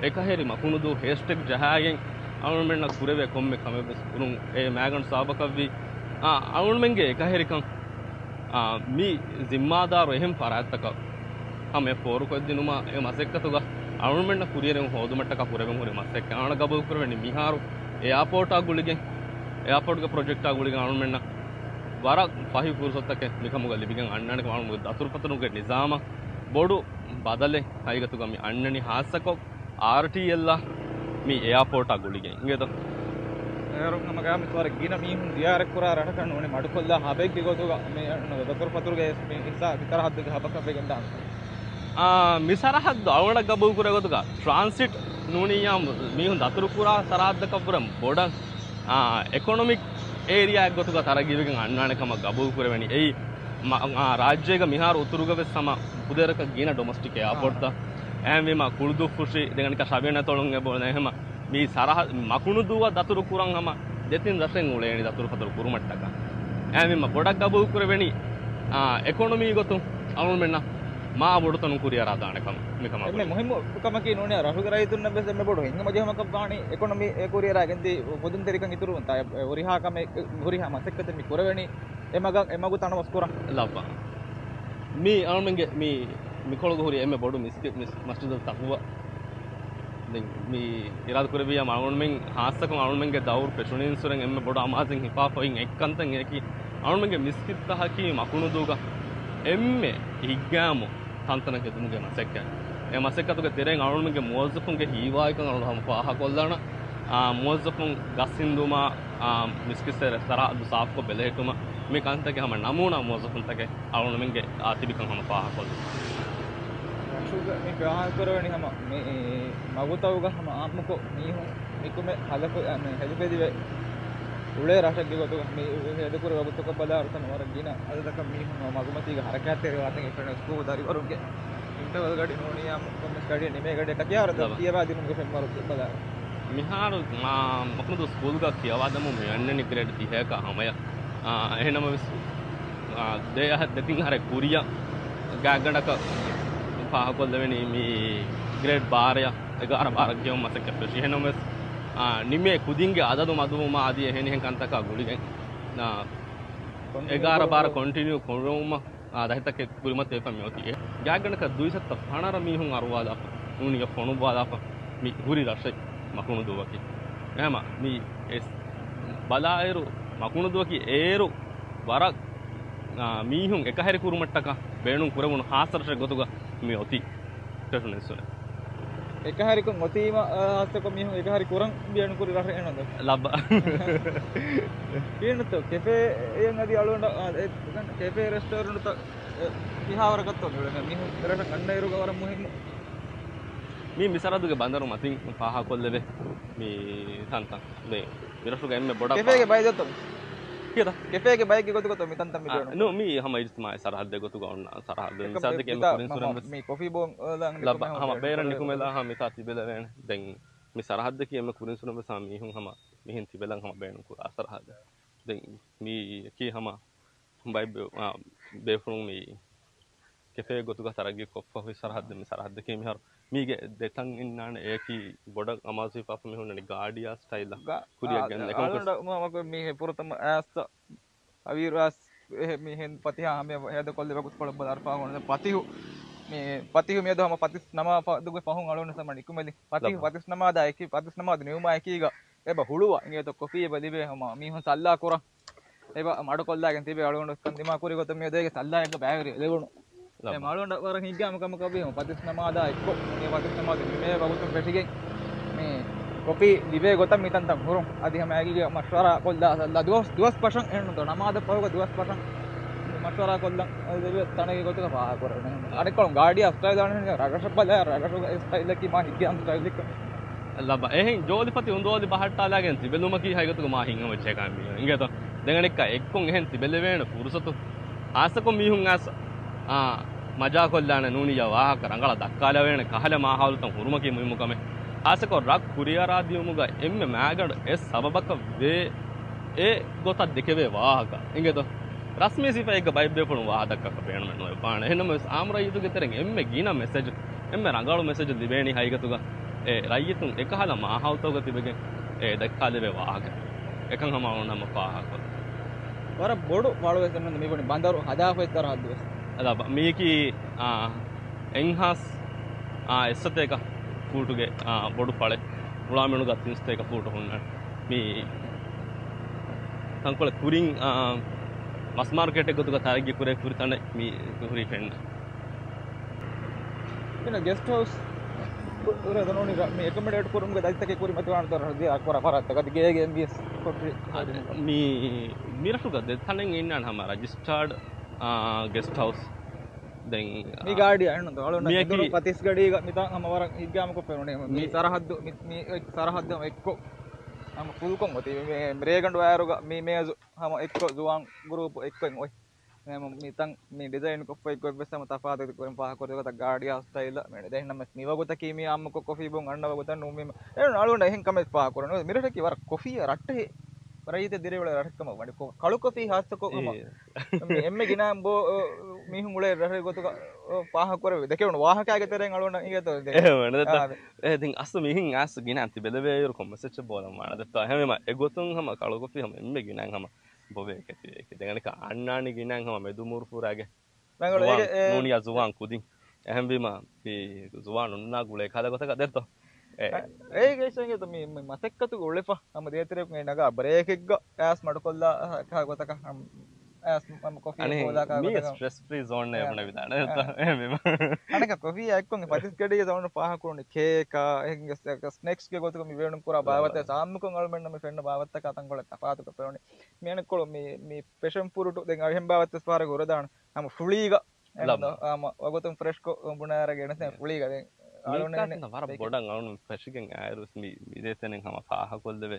އެކަހެރި މަކުނުދޫ ހޭޝްޓެގް ޖަހާގެން އަޅުމެންނަށް ކުރެވޭ ކޮންމެ ކަމެއްވެސް ކުރުން އެ މައިގަނޑު ސަބަބަކަށްވީ، އާ، އަޅުމެންގެ އެކަހެރިކަން، އާ، މި ޒިންމާދާރު އެހެން ފަރާތްތަކަށް ހަމަ އެ ފޯރުކޮށްދިނުމަށް އެ މަސައްކަތުގަ އަޅުމެންނަށް ކުރިއެރުން ހޯދުމަށްޓަކާ ކުރެވެން ހުރި މަސައްކަތް. އަޅުގަނޑަށް ގަބޫލު ކުރެވެނީ މިހާރު އެއާޕޯޓާ ގުޅިގެން، އެއާޕޯޓްގެ ޕްރޮޖެކްޓާ ގުޅިގެން އަޅުމެންނަށް ވަރަށް ފަހި ފުރުސަތުތަކެއް މިކަމުގަ ލިބިގެން އަންނާނެ ކަމަށް އަޅުގަނޑު ދަތުރުފަތުރުގެ ނިޒާމަށް ބޮޑު ބަދަލެއް ހަގީގަތުގަ މި އަންނަނީ ހާއްސަކޮށް އާރްޓީއެލްއާ މި އެއާޕޯޓާ ގުޅިގެން އިނގޭތޯ؟ އޭރު ހަމަ ގާމިސް ވަރަށް ގިނަ މީހުން ޒިޔާރަތްކުރާ ރަށަކަށް ނޫނީ މަޑުކޮށްލާ ހަބެއްގެ ގޮތުގަ މި ދަތުރުފަތުރުގެ މި ހިސާ-، ހިތަރަހައްދުގެ ހަބަކަށް ވެގެން ދާނެ. އާ، މި ސަރަހައްދު އަޅުގަނޑަށް ގަބޫލު ކުރޭ ގޮތުގަ ޓްރާންސިޓް ނޫނިއްޔާ މީހުން ދަތުރުކުރާ ސަރަހައްދަކަށްވުރެ ބޮޑަށް، އާ، އެކޮނޮމިކް އޭރިއާއެއް ގޮތުގަ ތަރައްގީވެގެން އަންނާނެ ކަމަށް ގަބޫލު ކުރެވެނީ. އެއީ މަ-، އާ، ރާއްޖޭގަ މިހާރު އުތުރުގަ ވެސް ހަމަ ފުދޭވަރަކަށް ގިނަ ޑޮމެސްޓިކް އެއާޕޯޓްތައް. އެހެންވީމަ ކުޅުދުއްފުށި ދެން އަނެކާ ޝަވިޔަނާތޮޅުން އެބަ އެހެމަ މި ސަރަހަ-، މަކުނުދޫއަށް ދަތުރު ކުރަން ހަމަ ދެތިން ރަށެއް އުޅޭނީ ދަތުރުފަތުރު ކުރުމަށްޓަކާ. އެހެންވީމަ ބޮޑަށް ގަބޫލު ކުރެވެނީ، އާ، އެކޮނޮމީ ގޮތުން އަޅުމެންނަށް މާ ބޮޑުތަނުން ކުރިއަރާ ދާނެ ކަމަށް މިކަމާ އެންމެ ގުޅި. މުހިއްމު ކަމަކީ ނޫނީ ރަށުގެ ރައްޔިތުންނަށް ވެސް އެންމެ ބޮޑު ހިތްހަމަޖެހުމަކަށް ވާނީ އެކޮނޮމީ އެ ކުރިއަރާ ގެންދި ފުދުންތެރިކަން އިތުރުވުންތާ އެ ހުރިހާ ކަމެއް، ހުރިހާ މަސައްކަތެއް މި ކުރެވެނީ އެ މަގަށް އެ މަގު ތަނަވަސް ކުރަން. ލައްވާ. މީ އަޅުމެންގެ މި، މިކޮޅުގަ ހުރި އެންމެ ބޮޑު މިސްކި-، މިސް-، މަސްޖިދު ތަޤްވާ. ދެން މި އިރާދަ ކުރެއްވިއްޔާ އަޅުމެން ހާއްސަކޮށް އަޅުމެންގެ ދައުރު ފެށުނީންސުރެން އެންމެ ބޮޑު އަމާޒެއް ހިފާފައި އޮތް އެއްކަންތައް އެކި އަޅުމެންގެ މިސްކިތްތަކަކީ މަކުނުދޫގަ އެންމެ ހިތްގައިމު ތަންތަނަށް ހެދުމުގެ މަސައްކަތް. އެ މަސައްކަތުގެ ތެރެއިން އަޅުމެންގެ މުވައްޒަފުންގެ ހީވާއިކަން އަޅުގަނޑު ހަމަ ފާހަގަކޮށްލާނަން. އާ، މުވައްޒަފުން ގަސް ހިންދުމާ، އާ، މިސްކިތް ސަރަހައްދު ސާފުކޮށް ބެލެހެއްޓުމަށް މި ކަންތަކެއް ހަމަ ނަމޫނާ މުވައްޒަފުންތަކެއް އަޅުގަނޑުމެންގެ އާ ތިބިކަން ހަމަ ފާހަގަކޮށްލި. ރަށުގަ މި ފާހަގަކުރެވެނީ ހަމަ މި މަގުތަކުގަ ހަމަ އާއްމުކޮށް މީހުން ނިކުމެ ހަލަކު، އަން، ހެލިފެލިވެ އުޅޭ ރަށެއްގެ ގޮތުގަ މި ހެދުކުރި ވަގުތުތަކަށް ބަލާއިރު ތަން ވަރަށް ގިނަ އަދަދަކަށް މީހުން މަގުމަތީގަ ހަރަކާތްތެރިވާތަން އެފްއެން ސްކޫލް ދަރިވަރުންގެ އިންޓަވެލް ގަޑި ނޫނީ އާއްމުކޮށް މިސް ގަޑި ނިމޭ ގަޑި ކަތިޔާރަ ލަބަ. ކިޔަވާ ދިނުމުގެ ފެންވަރު ބަލާ. މިހާރު މާ މަކުނުދޫ ސްކޫލްގަ ކިޔަވާދަމު މި އަންނަނީ ގްރޭޑް ތިހައަކަށް ހަމަޔަށް. އާ، އެހެންނަމަވެސް، އާ، ދެ އަހަ-، ދެތިން އަހަރެއް ކުރިއަށް ގާތްގަނޑަކަށް ފާހަގަކޮށްލެވެނީ މި ގްރޭޑް ބާރަޔަށް އެގާރަ ބާރަށް ކިޔަވަން މަސައްކަތް ފެށި. އެހެންނަމަވެސް، އާ، ނިމޭ ކުދިންގެ އަދަދު މަދުވުމާ އަދި އެހެނިހެން ކަންތަކާ ގުޅިގެން، އާ، ކޮންޓިނިއު އެގާރަ ބާރަ ކޮންޓިނިއު ކުރުމަށް އާ، ދަހިތަކެއް ކުރިމަތިވެފަ މިއޮތީ. ގާތްގަނޑަކަށް ދުއިސައްތަ ފަނަރަ މީހުން އަރުވާލާފަ، ނޫނިޔަ ފޮނުއްވާލާފަ، މި ހުރި ރަށެއް މަކުނުދޫއަކީ. އެހެމަ މި އެސް ބަލާއިރު، މަކުނުދޫއަކީ އޭރު ވަރަށް، އާ، މީހުން އެކަހެރި ކުރުމަށްޓަކާ ބޭނުން ކުރެވުނު ހާއްސަ ރަށެއް ގޮތުގަ މި އޮތީ. ފެށުނެއްސުނެ. އެކަހެރިކޮށް އޮތީމަ، އާ، ހާއްސަކޮށް މީހުން އެކަހެރި ކުރަން ބޭނުން ކުރި ރަށެއް އެންނަ ލަބަ. ކިހިނެއްތޯ ކެފޭ އެއަށް އަދި އަޅުގަނޑަށް، އާ، އެ، ކެފޭ ރެސްޓޯރެންޓްތައް، އެ، ކިހާވަރަކަށްތޯ މިއުޅެނީ؟ މީހުން ރަށަށް އަންނައިރުގަ ވަރަށް މުހިންމު. މީ މި ސަރަހައްދުގެ ބަނދަރު މަތިން ފާހަގަކޮށްލެވޭ. މި ތަންތަން. މި، މި ރަށުގަ އެންމެ ބޮޑަށް ކެފޭގެ ބައި ދޮތުން. ކިޔަތަ؟ ކެފޭގެ ބައެއްގެ ގޮތުގަތޯ މި ތަންތަން މި އާ، ބޭނުން؟ ނޫ، މީ ހަމަ އިޖްތިމާޢީ ސަރަހައްދެއް ގޮތުގަ އޮންނަ ސަރަހައްދެއް. އެކަމް މިސާލަކަށް އެ މި މިތާ ކުރިން މަ-، ސުރެން މަ-، ވެސް މި ކޮފީ ބޯން ލަން ލަބަ ނިކުމެލާ ހަމަ ބޭނުން ބޭރަށް ނިކުމެލާ ހަމަ މިތާ ތިބެލެވޭނެ. ދެން މި ސަރަހައްދަކީ އެންމެ ކުރިން ސުރެން ވެސް ހަމަ މީހުން ހަމަ މިހެން ތިބެލަން ހަމަ ބޭނުން ކުރާ ސަރަހައްދެއް. ދެން މީ އެކީ ހަމަ ބައެއް ބޭ-، އާ، ބޭފުޅުން މި ކެފޭ ގޮތުގަ ތަރައްގީ ކޮށްފަ ހުރި ސަރަހައްދެއް މި ސަރަހައްދަކީ މިހާރު މީގެ ދެތަން އިންނާނެ އެއަކީ ބޮޑަށް އަމާޒުވެފަ މީހުންނަނީ ގާޑިއާ ސްޓައިލް ގާ-، ކުރިއަށް އާ، ގެންދަ އެކަމަކު އަޅުގަނޑަށް މަ-، މަ-، މީ ހެ ފުރަތަމަ އާސްތަ އަވީރު އާސް އެހެ މީހެން ފަތިހާ ހަމަ ހޭދަކޮށްލެވޭ ގޮތުކޮޅެއް ބަލާ ފާހަގަ ފަތިހު މީ ފަތިހު މިއަދު ހަމަ ފަތިސް ނަމާ ފަދުގެ ފަހުން އަޅުގަނޑު ހަމަ ނިކުމެލި ފަތިހު ލަބަ. ފަތިސް ނަމާދާ އެކި ފަތިސް ނަމާދު ނިމުމާ އެކީގަ އެބަ ހުޅުވާ އިނގޭތޯ ކޮފީ އެބަ ލިބޭ ހަމަ މީހުން ސައްލާ ކުރަން. އެބަ މަޑުކޮށްލާގެން ތިބޭ އަޅުގަނޑު ކަން ދިމާ ކުރި ގޮތުން މިއަދު އޭގެ ސައްލާއެއްގަ ބައިވެރި ލެވުނު. ލަބަ. އެ މަޅުގަނޑަށް ވަރަށް ހިތްގައިމު ކަމަކަށްވީ ހަމަ ފަތިސް ނަމާދާ އެއްކޮށް، މި ފަތިސް ނަމާދު ނިމޭ ވަގުތުން ފެށިގެން މި ކޮފީ ލިބޭ ގޮތަށް މި ތަންތަން ހުރުން. އަދި ހަމަ އެކީގަ މަޝްވަރާ ކޮށްލާ ސައްލާ ދުވަސް، ދުވަސް ފަށަން އެހެންނުތޯ ނަމާދަށް ފަހުގަ ދުވަސް ފަށަން މަޝްވަރާ ކޮށްލަން ލިބޭ ތަނެއްގެ ގޮތުގަ ފާހަގަކުރެވެނީ. އަނެއްކޮޅުން ގާޑިއާ ސްޓައިލް ދާނެ ރަށްރަށަށް ބަލާ ރަށްރަށުގެ ސްޓައިލަކީ މާ ހިތްގައިމު ސްޓައިލެއްކަން. ލަބަ. އެހެން ޖޯލިފަތި އުނދޯލި ބަހައްޓާލާގެން ތިބެލުމަކީ ހަގީގަތުގަ މާ ހިތްހަމަޖެހޭ ކަމެއް އިނގޭތޯ. ދެން އަނެއްކާ އެއްކޮށް އެހެން ތިބެލެވޭނެ ފުރުސަތު. ހާއްސަކޮށް މީހުން އައިސް، އާ، މަޖާކޮށްލާނެ ނޫނިއްޔާ ވާހަކަ ރަނގަޅަށް ދައްކާލެވޭނެ ކަހަލަ މާހައުލުތައް ހުރުމަކީ މުހިއްމު ކަމެއް. ހާއްސަކޮށް ރަށް ކުރިއަރާދިޔުމުގަ އެންމެ މާގަނޑު އެއް ސަބަބަކަށް ވޭ އެ ގޮތަށް ދެކެވޭ ވާހަކަ. އިނގޭތޯ؟ ރަސްމީ ސިފައެއްގަ ބައެއް ބޭފުޅުން ވާހަކަ ދައްކާކަށް ބޭނުމެއް ނުވެފާނެ. އެހެންނަމަވެސް އާއްމު ރައްޔިތުގެ ތެރެއިން އެންމެ ގިނަ މެސެޖު، އެންމެ ރަނގަޅު މެސެޖު ލިބޭނީ ހަގީގަތުގަ އެ ރައްޔިތުން އެކަހަލަ މާހައުލުތަކުގަ ތިބެގެން އެ ދައްކާލެވޭ ވާހަކަ. އެކަން ހަމަ އަޅުގަނޑު ފާހަގަކޮށްލަން. ވަރަށް ބޮޑު ފަޅުވެސް އެންމެން މިބުނި ބަނދަރު ހަދާފައި ސަރަހައްދުވެސް. އަދާ ބަ-، މީކީ، އާ، އެންހާސް، އާ، އެއްސަތޭކަ ފޫޓުގެ، އާ، ބޮޑު ފަޅެއް. ފުޅާމިނުގަ ތިން ސަތޭކަ ފޫޓު ހުންނަން. މީ ތަންކޮޅެއް ކުރިން، އާ، މަސްމާރުކެޓެއް ގޮތުގަ ތަރައްގީ ކުރޭ ފުރި ތަނެއް މީ ހުރީ ފެންނަ. ގެސްޓް ހައުސް ކުރޭ ދަނޯނި މި އެކޮމޮޑޭޓް ކުރުމުގެ ދަތިތަކެއް ކުރިމަތިވާނެތޯ ރަށްދިޔަ އަކުރަ ފަރާތްތަކަށް ގޭގެ އެމްބީއެސް ކޮޓަރި އަދި މި، މި ރަށުގަ ދެ ތަނެއް އިންނާނެ ހަމަ ރަޖިސްޓާޑް، އާ، ގެސްޓް ހައުސް. ދެން، މި ގާޑި އައިނު އަޅުން މިއަކީ މިދުރު ފަތިސް ގަޑީގަ މިތާ ހަމަ ވަރަށް ހިތްގައިމުކޮށް ފެނުނީ. މި މި ސަރަހައްދު، މި، މި ސަރަހައްދު އެއްކޮށް ހަމަ ފުލްކޮށް އޮތީ. މި، މި ރޭގަނޑު ވާއިރުގަ މި މޭޒު ހަމަ އެއްކޮށް ޒުވާން ގުރޫޕު އެއްކޮށް އޮތް. މި ތަން މި ޑިޒައިން ކޮށްފައި ގޮތްވެސް ހަމަ ތަފާތު ކުރިން ފާހަގަކުރި ގޮތަށް ގާޑިއާ ސްޓައިލް މި ދެން ނަމަ މި ވަގުތަކީ މި އާއްމުކޮށް ކޮފީ ބުން އަންނަ ވަގުތަށް ނޫން މި އެ އަޅުގަނޑަށް އެހެން ކަމެއް ފާހަގަކުރަން. މިރަށަކީ ވަރަށް ކޮފީއަށް ރައްޓެހި ރައްޔިތެއް ދިރިއުޅޭ ރަށެއް ކަމަށް ވަނީ. ކޮ-، ކަޅު ކޮފީ ހާއްސަކޮށް ހަމަ އެ. މި އެންމެ ގިނަ ބޯ-، މީހުން އުޅޭ ރަށެއް ގޮތުގަ ފާހަގަކުރެވި ދެކެވުނު ވާހަކައިގެ ތެރެއިން އަޅުގަނޑަށް އިނގޭތޯ ދެ-، އެހެން ވަނީ ދެތަ؟ އާ، ދެ-، އެ، ދެން އަސްލު މިހިން އަސް ގިނަ ތިބެލެވޭއިރު ކޮންމެސެއްޗެއް ބޯލަން ވާނެ ދެތަ؟ އެހެންވީމަ އެގޮތުން ހަމަ ކަޅު ކޮފީ ހަމަ އެންމެ ގިނައިން ހަމަ ބޮވޭ ކެތި ދެނގަނިކަ އަންނާނީ ގިނައިން ހަމަ މެދު މޫރު ފުރާގެ ރަނގަޅު ޒުވާން އޭގެ، އެ، ނޫނިޔާ ޒުވާން ކުދިން. އެހެންވީމަ މި ޒުވާނުންނާ ގުޅޭ ކަހަލަ ގޮތަކަށް ދެރިތޯ؟ އެ. އެ، އޭގެ އިސް އިނގޭތޯ މި، މި މަސައްކަތުގަ އުޅެފަ ހަމަ ދޭތެރެއަކުން އެ ނަގާ ބްރޭކެއްގަ އައިސް މަޑުކޮށްލާ ކަހަލަ ގޮތަކަށް ހަމަ އައިސް ހަމަ ކޮފީ އަނެއް ބޯލާ ކަހަލަ މީގެ ގޮތަކަށް. ސްޓްރެސް ފްރީ ޒޯން އެ. އެ. ބުނެވިދާނެ. އެ. އެހެންވީމަ. އަނެކަ ކޮފީ އެއްކޮން ފަތިސް ގަޑީގެ ޒޯނު ފާހަކުރުނީ ކޭކާ، އެހެން ސްނެކްސްގެ ގޮތުގަ މި ބޭނުން ކުރާ ބާވަތެއް ސާމްމުކޮށް އަޅުމެންނަށް މި ފެންނަ ބާވަތަކާ ތަންކޮޅެއް ތަފާތުކޮށް ފެނުނީ. މި އަނެއްކޮޅު މި، މި ފެޝަން ފުރުޓު ދެން އަހެން ބާވަތެއް ފާރަ ހުރެދާނެ. ހަމަ ފުޅީގަ ލަބް. އެން ހަމަ ވަގުތުން ފްރެޝްކޮށް ބުނާރަ ގެނެސް ފުޅީގަ ދެން އަޅުން މީކާ ވަރަށް ބޮޑަށް އަޅުން ފެށިގެން އާއިރު މި، މި ދޭތެނެއް ހަމަ ފާހަކޮށްލެވޭ.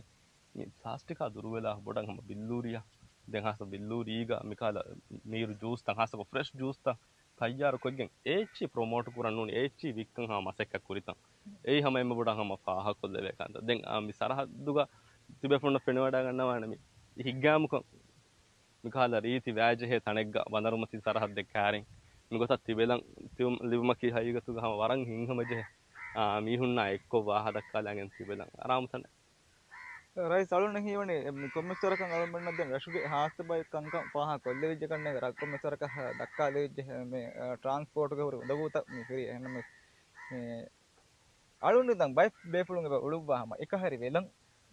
މި ޕްލާސްޓިކާ ދުރުވެލާ ބޮޑަށް ހަމަ ބިއްލޫރިއަށް، ދެން ހާސް ބިއްލޫރީގަ މިކަހަލަ ނީރު ޖޫސްތައް، ހާސްކޮށް ފްރެޝް ޖޫސްތައް ތައްޔާރު ކޮށްގެން އޭޗްއީ ޕްރޮމޯޓް ކުރަން ނޫނީ، އޭޗްއީ ވިއްކަން ހަމަ މަސައްކަތް ކުރިތަން. އެއީ ހަމަ އެންމެ ބޮޑަށް ހަމަ ފާހަގަކޮށްލެވޭ ކަންތައް. ދެން އާ، މި ސަރަހައްދުގަ ތިބޭފުޅުންނަށް ފެނިވަޑައިގަންނަވާނެ މި ހިތްގައިމުކޮށް މިކަހަލަ ރީތި ވައިޖެހޭ ތަނެއްގަ ވަނަރުމަތީ ސަރަހައްދެއް ކައިރިން މިގޮތަށް ތިބެލަން ތި-، ލިބުމަކީ ހަގީގަތުގަ ހަމަ ވަރަށް ހިތްހަމަޖެހޭ، އާ، މީހުންނާ އެއްކޮށް ވާހަކަ ދައްކާލަން ތިބެލަން އަރާމު ތަނެއް. ރައީސް އަޅުން ހީވަނީ މި ކޮންމެސް ވަރަކަށް އަޅުންމެންނަށް ދެން ރަށުގެ ހާއްސަ ބައެއް ކަންކަން ފާހަގަ ކޮށްލެވިއްޖެ ކަންނޭނގެ ރަށް ކޮންމެސް ވަރަކަށް ދައްކާލެވިއްޖެ މި، އަ، ޓްރާންސްޕޯޓުގެ ހުރި އުނދަގޫތައް މި ފިރި އެހެންނަމެސް މި އަޅުން ދަން ބައެއް ބޭފުޅުން އެބަ އުޅުއްވާ ހަމަ އެކަހެރި ވެލަން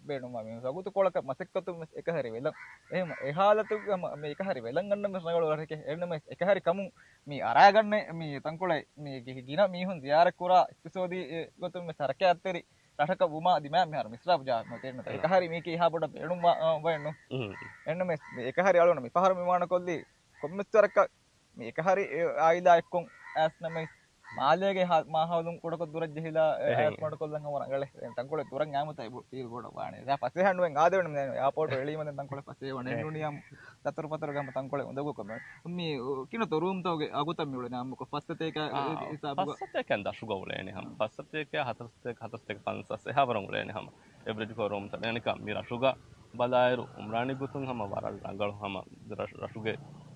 ބޭނުންވާ މި ވަގުތުކޮޅަކަށް މަސައްކަތުން ވެސް އެކަހެރި ވެލަން. އެހެން އެ ހާލަތުގަ ހަމަ މި އެކަހެރި ވެލަން ގަންނަން ވެސް ރަނގަޅު ރަށެކޭ. އެހެންނަމަވެސް އެކަހެރި ކަމުން މި އަރާގަންނަ މި ތަންކޮޅެއް މި ގި-، ގިނަ މީހުން ޒިޔާރަތްކުރާ އިޤްތިޞާދީ ގޮތުން ވެސް ހަރަކާތްތެރި ރަށަކަށް ވުމާ ދިމާ މިހާރު މިސްރާބު ޖާ ނުތެރިނުތަ. އެ. އެކަހަރި މީކީ އެހާ ބޮޑަށް ބޭނުންވާ، އަ، ވައެއްނު. އެހެންނަމެސް އެކަހަރި އަޅުން މިފަހަރު މި ވާނަކޮށްލީ ކޮންމެސް ވަރަކަށް މި އެކަހަރި އެ އާއިލާ އެއްކޮށް އައިސް ނަމަވެސް މާލޭގެ ހާ-، މާހައުލުން ކުޑަކޮށް ދުރަށް ޖެހިލާ އެ އެހެން. އައިސް މަޑުކޮށްލަން ހަމަ ރަނގަޅޭ. ދެން ތަންކޮޅެއް ދުރަށް އާމުތަ އެބު ފީލް ބޮޑަށް ވާނެ. ދާ ފަސޭހަ ނުވެން އާދެވެން މި އެއާޕޯޓު އެޅީމަ ދެން ތަންކޮޅެއް ފަސޭހަ ވަނެ. އެ. ނޫނިޔާ ދަތުރު ފަތުރުގެ ހަމަ ތަންކޮޅެއް އުނދަގޫ ކަމެއް. މި ކިނަތޯ ރޫމްތަކުގެ އަގުތައް މި އުޅެނީ އާއްމުކޮށް ފައްސަތޭކަ އާ، ހިސާބުގަ. ފައްސަތޭކައިން ދަށުގަ އުޅޭނެ ހަމަ. ފައްސަތޭކަ ހަތަރުސަތޭކަ ހަތަރުސަތޭކަ ފަންސާސް އެހާވަރުން އުޅޭނެ ހަމަ. އެވްރެޖް ކޮށް ރޫމްތައް. އެހެނިކަން މި ރަށުގަ ބަލާއިރު އުމްރާނީ ގޮތުން ހަމަ ވަރަށް ރަނގަޅު ހަމަ ރަށު-، ރަށުގެ،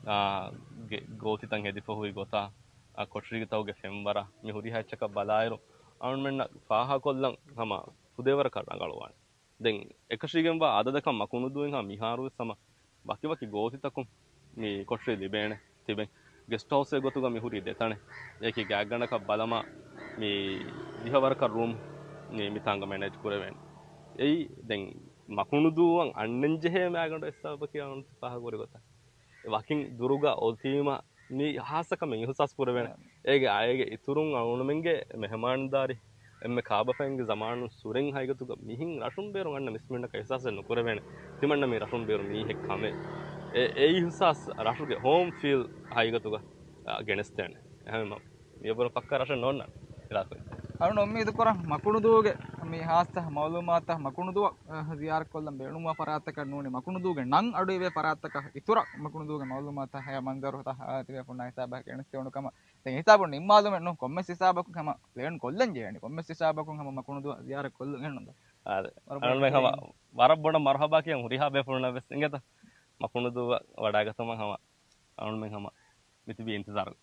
އާ، ގެ-، ގޯތިތައް ހެދިފަ ހުރި ގޮތާ، އާ، ކޮޓަރީގެ ތަކުގެ ފެންވަރާ މި ހުރިހާ އެއްޗަކަށް ބަލާއިރު އަޅުމެންނަށް ފާހަގަކޮށްލަން ހަމަ ފުދޭވަރަކަށް ރަނގަޅުވާނެ. ދެން އެކަށީގެންވާ އަދަދަކަށް މަކުނުދޫއިން ހަމަ މިހާރުވެސް ހަމަ ވަކިވަކި ގޯތިތަކުން މި ކޮޓަރި ލިބޭނެ ތިބެން. ގެސްޓް ހައުސްއެއް ގޮތުގަ މި ހުރީ ދެތަނެއް. އެކި ގާތްގަނޑަކަށް ބަލަމާ މި ދިހަވަރަކަށް ރޫމް މި މިތާނގަ މެނޭޖް ކުރެވޭނެ. އެއީ ދެން މަކުނުދޫއަށް އަންނަންޖެހޭ މައިގަނޑު އެއްސަބަބަކީ އަޅުން ފާހަގަކުރި ގޮތަށް. ވަކިން ދުރުގަ އޮތީމަ މި ހާއްސަ ކަމެއް އިހުސާސް ކުރެވޭނެ. އޭގެ އޭގެ އިތުރުން އަޅުގަނޑުމެންގެ މެހެމާންދާރީ އެންމެ ކާބަފައިންގެ ޒަމާނުން ސުރެން ހަގީގަތުގަ މިހެން ރަށުން ބޭރުން އަންނަ މިސްކިތްތަކަށް އިހުސާސެއް ނުކުރެވޭނެ. ތިމަންނަ މި ރަށުން ބޭރު މީހެއް ކަމެއް. އެ، އެ އިހުސާސް ރަށުގެ ހޯމް ފީލް ހަގީގަތުގަ، އާ، ގެނެސްދޭނެ. އެހެންވީމަ މިއަށްވުރެ ފައްކާ ރަށެއް ނޯންނާނެ އިރާޤު. އަޅުން އުއްމީދު ކުރަން މަކުނުދޫގެ މި ހާއްސަ މައުލޫމާތަށް މަކުނުދޫއަށް، އަ، ޒިޔާރަތްކޮށްލަން ބޭނުންވާ ފަރާތްތަކަށް ނޫނީ މަކުނުދޫގެ ނަން އަޑުއިވޭ ފަރާތްތަކަށް އިތުރަށް މަކުނުދޫގެ މައުލޫމާތަށް ހަޔާ މަންޒަރުތައް، އަ، ތިބޭފުޅުންނާ ހިސާބަށް ގެނެސްދެވުނު ކަމަށް. ދެން ހިސާބު ނިންމާލުމެއް ނޫން ކޮންމެސް ހިސާބަކުން ހަމަ ޕްލޭން ކޮށްލަން ޖެހޭނެ. ކޮންމެސް ހިސާބަކުން ހަމަ މަކުނުދޫއަށް ޒިޔާރަތް ކޮށްލަން އެހެންނުން. އާދެ. ވަރަށް ބޮޑަށް އަޅުމެން ހަމަ ވަރަށް ބޮޑަށް މަރުހަބާ ކިޔަން ހުރިހާ ބޭފުޅުންނަށް ވެސް އިނގޭތަ؟ މަކުނުދޫއަށް ވަޑައިގަތުމަށް ހަމަ އަޅުމެން ހަމަ މިތިބީ އިންތިޒާރު.